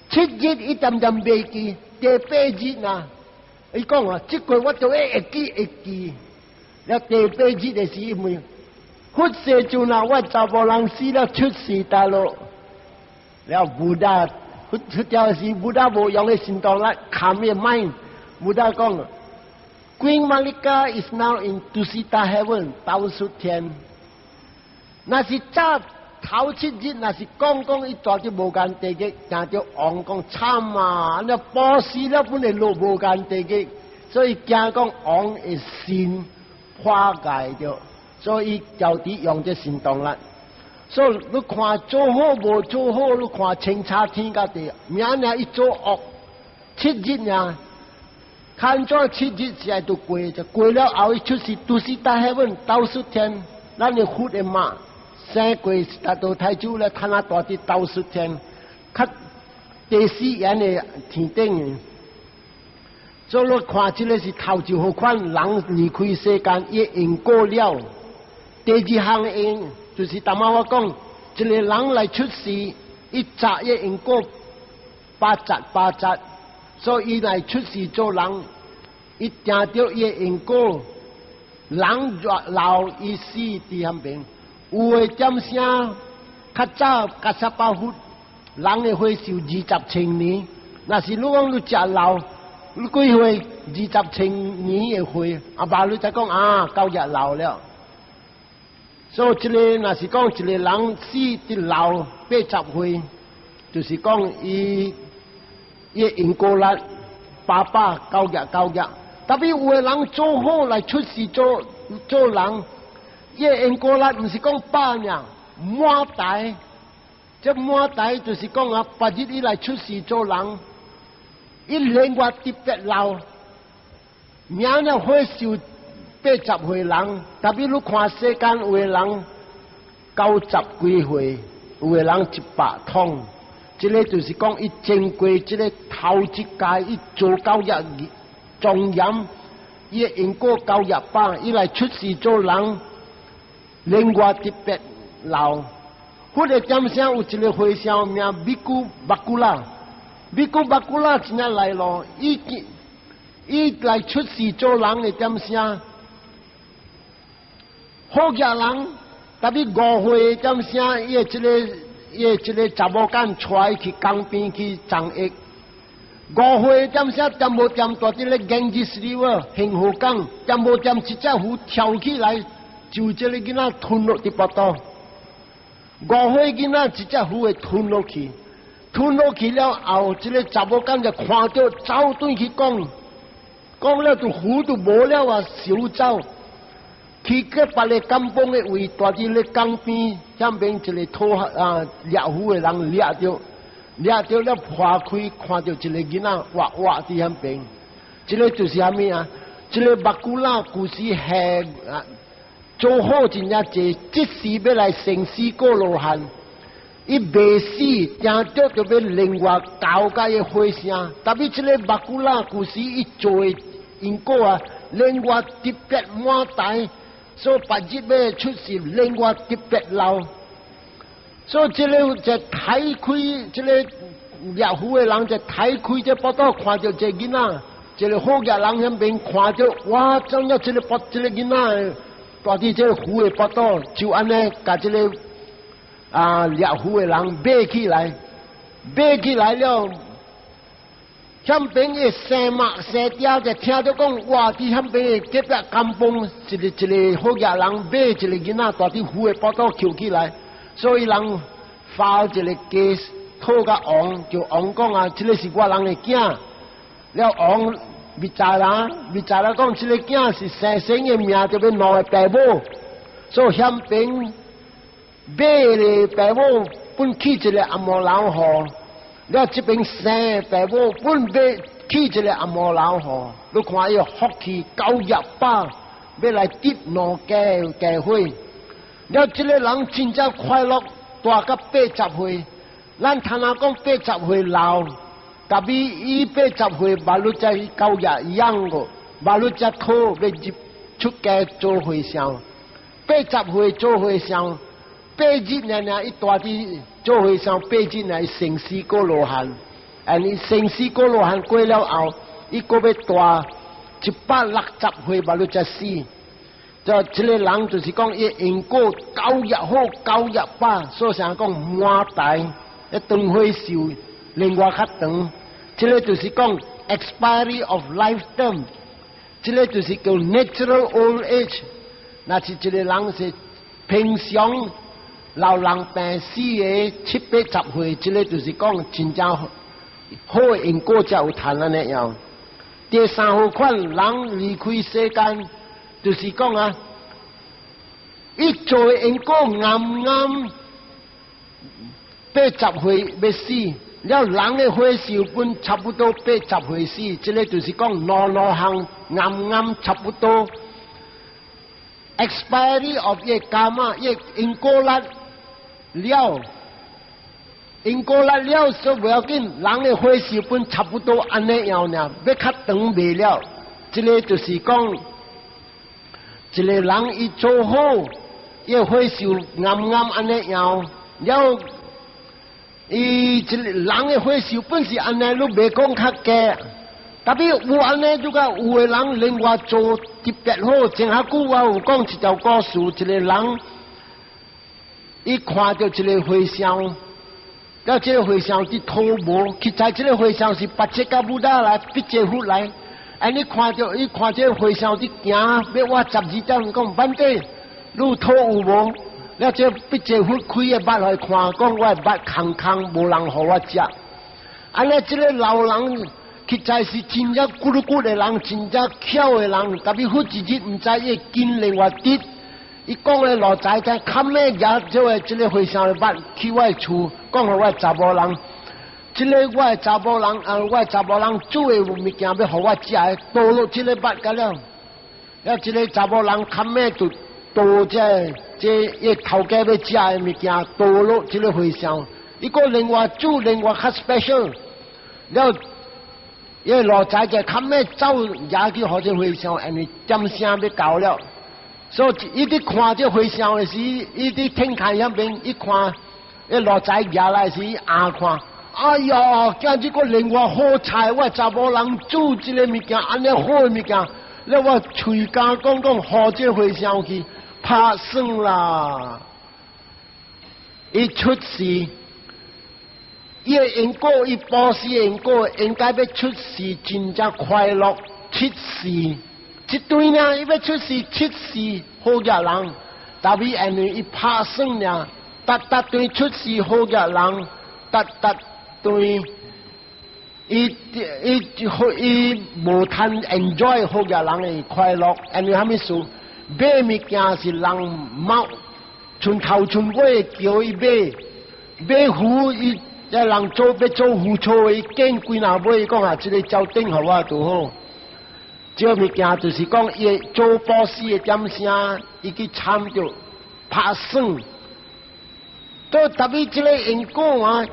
七日伊漸漸袂記，第八日啊，伊講啊，這個我都會會記會記。了第八日的時，伊問佛世尊啊，我查某人死了出世佗落？了 Buddha 佛出掉時，Buddha 無用的神通力，砍伊 mind。Buddha 講，Queen Malika is now in Tusita heaven，兜率天。若是早頭七日，若是講講伊蹛佇無間地獄，聽著王講慘啊！那布施了本會落無間地獄，所以驚講王會心破戒著，所以就佇用這神通力。所以你看做好無做好，你看清查天佮地，明仔伊做惡七日爾，看怎七日是愛都過，就過了後伊出世都是大 heaven 兜率天，咱的佛的媽生過達到太久了，趁啊蹛佇兜率天，較第四眼的天頂。所以你看這个是頭一號款人離開世間，伊因果了。第二項因就是頭仔我講，一個人來出世，伊雜伊因果八十八十，所以伊來出世做人，伊定著伊的因果，人越老伊死佇遐邊，有的點聲較早加薩巴佛，人的歲數20千年，若是你講你食老，你幾歲？20千年的歲，阿爸你才講啊，夠日老了。所以這个若是講一個人死佇老80歲，就是講伊伊因果力八百九廿九廿。但是有的人做好來出世做做人，伊因果力毋是講百爾滿台，這滿台就是講啊，別日伊來出世做人，伊連我特別老，明了歲壽80歲人，但是你看世間有的人90幾歲，有的人100通，這个就是講伊經過這个頭一屆，伊做到遐莊嚴，伊的因果九廿百，伊來出世做人，另外特別老。佛的點聲有一个和尚名比古巴古拉， Bhikkhu Bakkula 真正來咯，伊伊來出世做人的點聲，好額人，特別5歲點聲，伊的這个伊的這个查某囝帶去江邊去種藥。5歲點聲掂無掂，蹛佇咧 Ganges River 恆河江，掂無掂一隻魚跳起來，就這个囡仔吞落佇腹肚。5歲囡仔一隻魚會吞落去，吞落去了後，這个查某囝就看著走轉去講，講了就魚就無了啊，燒走。去過別个 kampung 的位，蹛佇咧江邊，遐邊一个討啊掠魚的人掠著，掠著了破開，看著一个囡仔活活佇遐邊，這个就是啥物啊？這个 Bakkula 舊時係啊做好真正濟，這時欲來成四果羅漢，伊未死，定著就欲另外交佮伊火聲。特別這个 Bakkula 舊時伊做的因果啊，另外特別滿大，所以別日欲出世，另外特別老。所以這个就睇開，這个獵魚的人就睇開這腹肚，看著這囡仔，一个好額人遐邊看著，哇！怎樣這个腹這个囡仔蹛佇這个魚的腹肚，就按呢，共這个啊獵魚的人買起來，買起來了，遐邊的生媽生爹就聽著講，哇！佇遐邊的隔壁 kampung，一个一个好額人買一個囡仔蹛佇魚的腹肚抾起來。所以人 file 一个 case 討共王，叫王講啊，這个是我人的囝。了王未知啦，未知啦講，這个囝是生生的命，就欲兩个爸母。所以遐邊買的爸母分去一个紅毛人予，了這邊生的爸母分買去一个紅毛人予。你看伊福氣9億百，欲來得兩家家伙。了，這个人真正快樂，大到80歲。咱通常講八十歲老，特別伊八十歲，馬路才九廿一樣個，馬路才討欲入出家做和尚。八十歲做和尚，8日爾爾伊蹛佇做和尚，八日爾成四果羅漢。啊，伊成四果羅漢過了後，伊閣欲蹛160歲，馬路才死。就這个人就是講，伊因果九億好，9億百，所以講滿大，一長歲壽另外較長。這个就是講 expiry of lifetime，這个就是叫 natural old age。若是一个人是平常老人病死的七八十歲，這个就是講真正好的因果才有趁按呢樣。第三號款人離開世間，就是講啊，伊做的因果啱啱80歲欲死，了人的歲壽本差不多八十歲死，這个就是講兩兩項啱啱差不多。expiry of 伊 karma 伊因果力了，因果力了，所以無要緊，人的歲壽本差不多按呢樣爾，欲較長袂了，這个就是講，一个人伊做好，伊歲壽啱啱按呢樣，了，伊一個人的歲壽本是按呢，你袂講較低。特別有按呢，就講有的人另外做特別好。前下久我有講一條故事，一个人伊看著一個和尚，了這个和尚佇討無，其實這个和尚是 Pacceka Buddha 來，毗濟佛來。啊！你看著伊看這个和尚佇行，欲倚12點，講 Bhante，你有討有無？了這毗濟佛開个目來看，講我的目空空，無人予我食。按呢，這个老人實在是真正骨碌骨的人，真正巧的人。特別佛一日毋知伊根另外直，伊講的路知聽，較尾也這个和尚的目去我的厝，講予我的查某人。這个我的查某人啊，我的查某人煮的物件欲予我食的，倒落這个目甲了，了這个查某人較尾就倒這這伊頭家欲食的物件，倒落這个和尚，伊閣另外煮另外較 special，了。伊路仔就較尾走也去予這和尚，因為點聲欲到了，所以伊佇看這和尚的時，伊佇天空遐邊一看，伊路仔舉來時，伊眼看，哎呀，今日閣另外好菜，我查某人煮這个物件，按呢好的物件，了我喙敢講講，予這个和尚去拍算啦。伊出世，伊的因果，伊布施因果，應該欲出世真正快樂七世，一對呢，伊欲出世七世好額人，但是因為伊拍算爾，逐逐對出世好額人，逐逐對伊伊伊無通 enjoy 好額人的快樂，因為啥物事？買物件是人貓，從頭從尾叫伊買，買魚伊這人做欲做魚醋的，伊揀幾若尾，講啊，這个招頂予我就好。這个物件就是講，伊做布施的點聲，伊去參著拍算，都特別這个因果啊，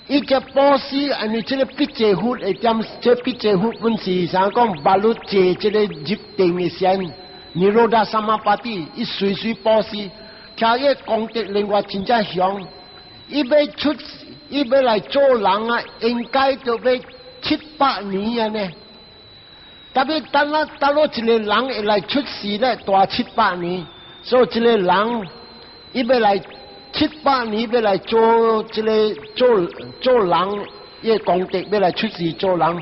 伊這布施，因為這个筆濟佛的點，這筆濟佛本是啥講，捌汝坐這个入定的禪，Nirodha Samapatti，伊隨隨布施，聽伊功德另外真正強，伊欲出，伊欲來做人啊，應該就欲700年啊呢。特別等啊，等落一个人會來出世咧，大七百年，所以這个人伊欲來七百年欲來做這个做做人，伊个功德欲來出世做人，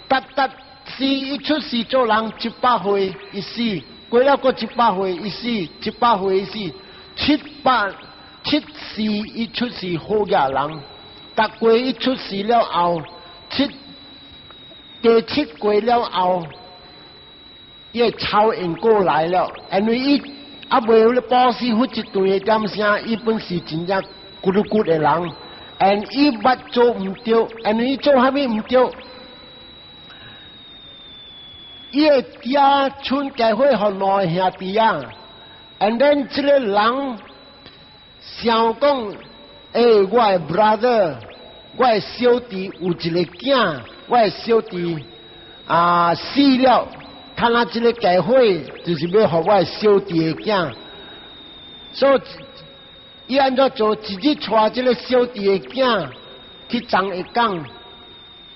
逐逐死伊出世做人100歲伊死，過了閣一百歲伊死，一百歲伊死，七百七世伊出世好額人，逐過伊出世了後七。第七過了後，伊會超因過來了，因為伊猶未有咧布施佛這段的點聲，伊本是真正骨碌骨的人，and 伊捌做毋對，因為伊做啥物毋對？伊的爹剩家伙予兩个兄弟仔，and then 這个人想講，欸，我的 brother，我的小弟有一个囝，我的小弟啊死了，趁啊這个家伙就是欲予我的小弟的囝，所以伊按怎做？一日帶這个小弟的囝去欉一工，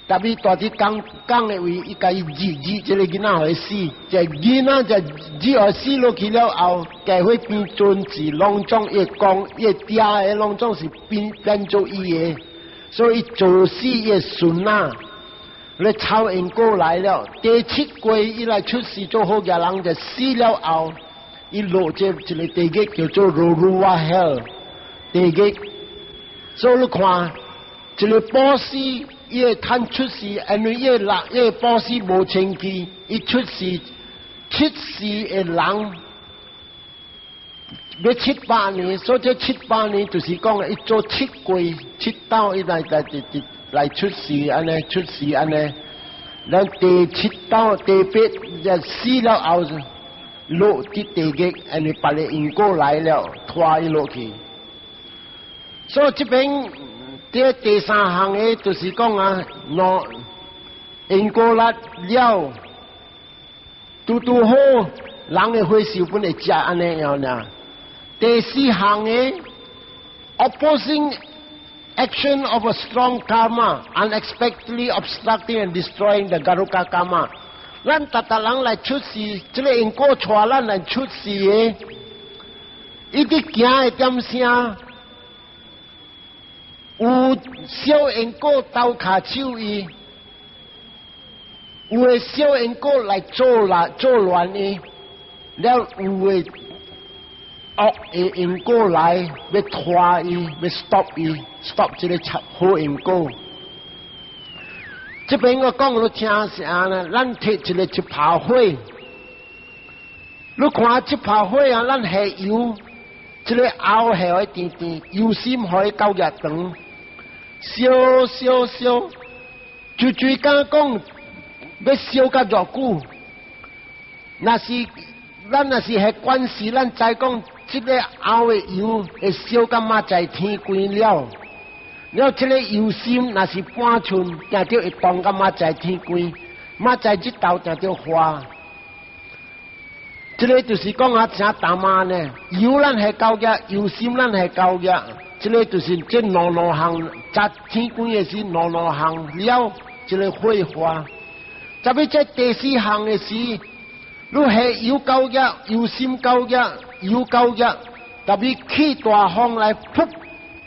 特別蹛佇工工的位，伊共伊膩膩這个囡仔予伊死，這囡仔就膩予死落去了後，家伙變陣是攏總伊講伊爹的攏總是變變做伊的，所以做死伊的孫仔。咧超因過來了，第七過伊來出世做好額人，就死了後，伊落這一个地獄叫做 Raurava hell 地獄。所以你看，一个布施，伊會通出世，因為伊的人，伊的布施無清氣，伊出世七世的人，欲七百年，所以這七百年就是講伊做七過七道，伊來來來來出世按呢，出世按呢，咱第七道第八就死了後落佇地獄，因為別个因果來了，拖伊落去。所以這邊這第三項的，就是講啊，喏因果力了，拄拄好，人的回收本會食按呢樣呢。第四項的 opposing action of a strong karma, unexpectedly obstructing and destroying the garuka karma。咱逐逐人來出世，這个因果帶咱來出世的，伊佇行的點聲，有小因果鬥跤手伊，有的小因果來做亂做亂伊，了有的惡的因果來欲拖伊，欲 stop 伊，stop 這个好因果。這邊我講予聽是按呢，咱提一个一炮火，你看這炮火啊，咱下油，這个喉下會甜甜，油心予伊夠額長，燒燒燒，就最敢講欲燒甲偌久？若是咱若是彼關時，咱知講這个喉的油會燒到明仔載天光了。了，這个油心若是半寸，定著會凍到明仔載天光，明仔載日頭定著化。這个就是講啊，誠淡仔呢，油咱係夠額，油心咱係夠額，這个就是這兩兩項。十天光的時兩兩項了，這个火化。特別這第四項的時，你下油夠額，油心夠額，油夠額，特別起大風來噗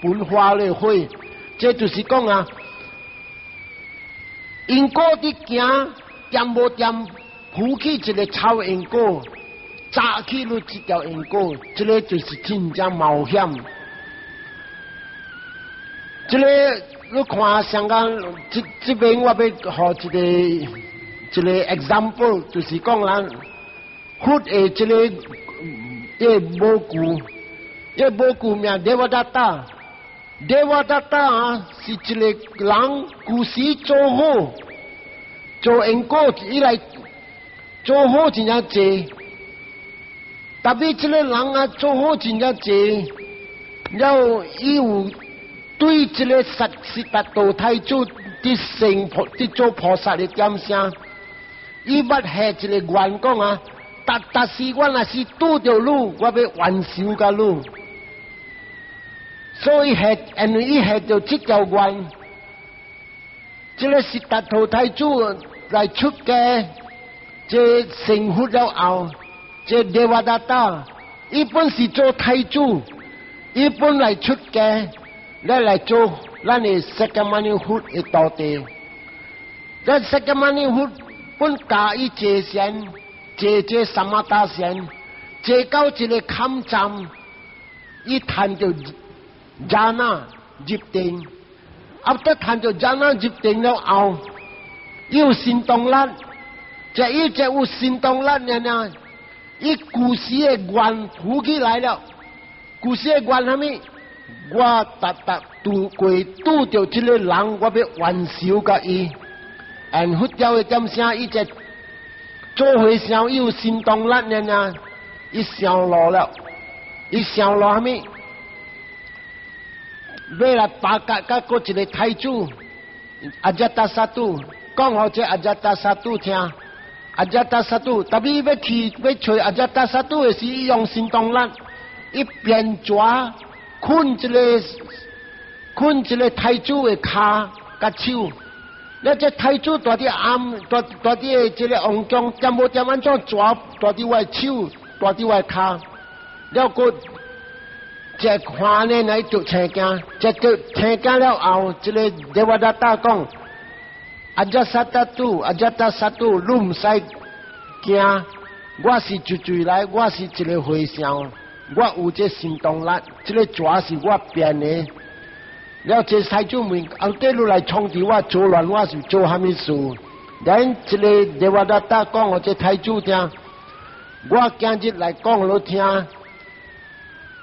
噴花咧火，這就是講啊，因果佇行，掂無掂，浮起一个臭因果，炸起你這條因果，這个就是真正冒險。這个你看，上間這這邊我欲予一个一个 example，就是講咱佛的這个一個母舅，一个母舅名 Devadatta，Devadatta 啊是一个人，舊時做好做因果，伊來做好真正濟，特別這个人啊做好真正濟，了伊有對這个悉達多太子佇成菩佇做菩薩的點聲，伊捌下一个願講啊，逐逐時我若是拄著你，我欲還仇共你。所以下，因為伊下著這條願，這个悉達多太子來出家，這成佛了後，這 Devadatta，伊本是做太子，伊本來出家。咱來做咱的釋迦牟尼佛的徒弟，咱釋迦牟尼佛本教伊坐禪，坐這 samatha 禪，坐到一个坎站，伊趁著 jhana 入定，after 趁著 jhana 入定了後，伊有神通力，這伊這有神通力爾爾，伊舊時的願浮起來了，舊時的願啥物？我逐逐拄過拄著這个人，我欲還仇共伊。and 佛教的點聲，伊這做和尚，伊有神通力爾爾，伊上路了，伊上路啥物？欲來巴結佮閣一个太子 Ajatasattu，講予這 Ajatasattu 聽，Ajatasattu，特別欲去欲揣 Ajatasattu 的時，伊用神通力，伊變蛇睏一个睏一个太子的跤佮手，了這太子蹛佇暗，蹛蹛佇這个王宮，掂無掂按怎蛇蹛佇我的手，蹛佇我的跤，了閣這看呢來就青驚，這就青驚了後，這个 Devadatta 講：Ajatasattu，Ajatasattu，你毋使驚，我是絕對來，我是一个和尚，我有這神通力，這个蛇是我變的。了這太子問：後底你來創治我，做亂我是做蝦米事？咱這个 Devadatta 講予這太子聽，我今日來講予你聽。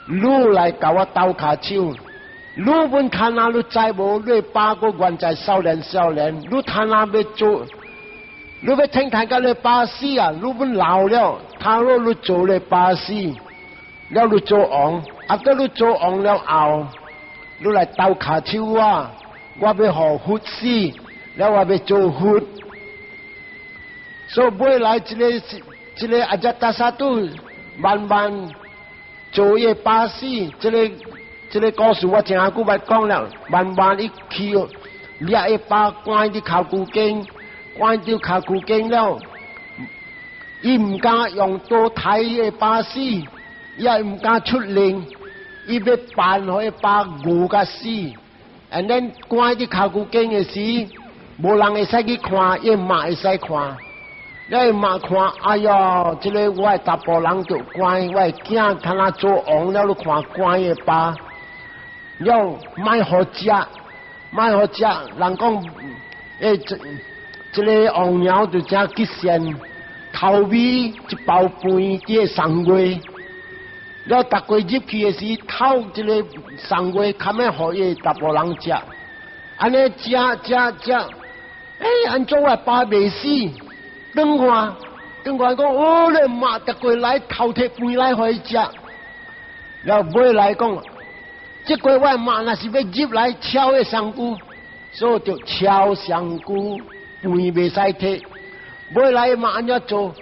你來共我鬥跤手，你阮看哪你知無？你爸閣原在少年少年，你看哪欲做？你欲聽聽共你爸死啊？你阮老了，他若你做你爸死，了你做王，啊，等你做王了後，你來鬥跤手我，我欲予佛死，了我欲做佛。所以尾來這个這个 Ajatasattu 慢慢做伊爸死，這个這个故事我真久捌講了。慢慢伊去掠伊爸關佇剾龜間，關佇剾龜間了，伊毋敢用刀刣伊爸死，伊也毋敢出力，伊欲扮予伊爸餓甲死。and then 關佇剾龜間的時，無人會使去看，伊媽會使看。你媽看，哎喲，這个我的查埔人著關，我的囝通啊做王了，你看關伊爸，了莫予食，莫予食，人講，欸，這這个王鳥就誠吉善，頭尾一包飯佇咧送月，了逐過入去的時，偷這个送月，較欲予伊查埔人食，按呢食食食，欸，按怎我爸袂死？轉看，轉看講，哦，你媽逐過來偷提飯來予伊食，了尾來講，這過我媽若是欲入來撨彼身軀，所以就撨身軀，飯袂使提。尾來媽按怎做？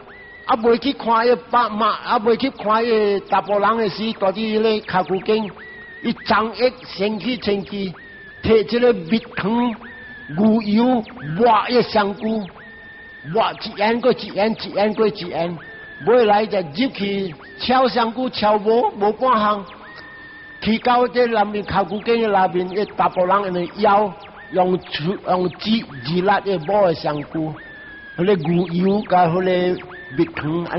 啊，未去看彼爸媽，啊，未去看彼查埔人的時，蹛佇彼个剾龜間，伊張一身去清氣，提提這个蜜糖牛油抹伊身軀，抹一眼過一眼，一眼過一眼，尾來就入去敲身軀敲無無半項，去到這內面頭骨間的內面，伊查埔人的腰用用紙二力的抹的身軀，彼个牛油佮彼个蜜糖。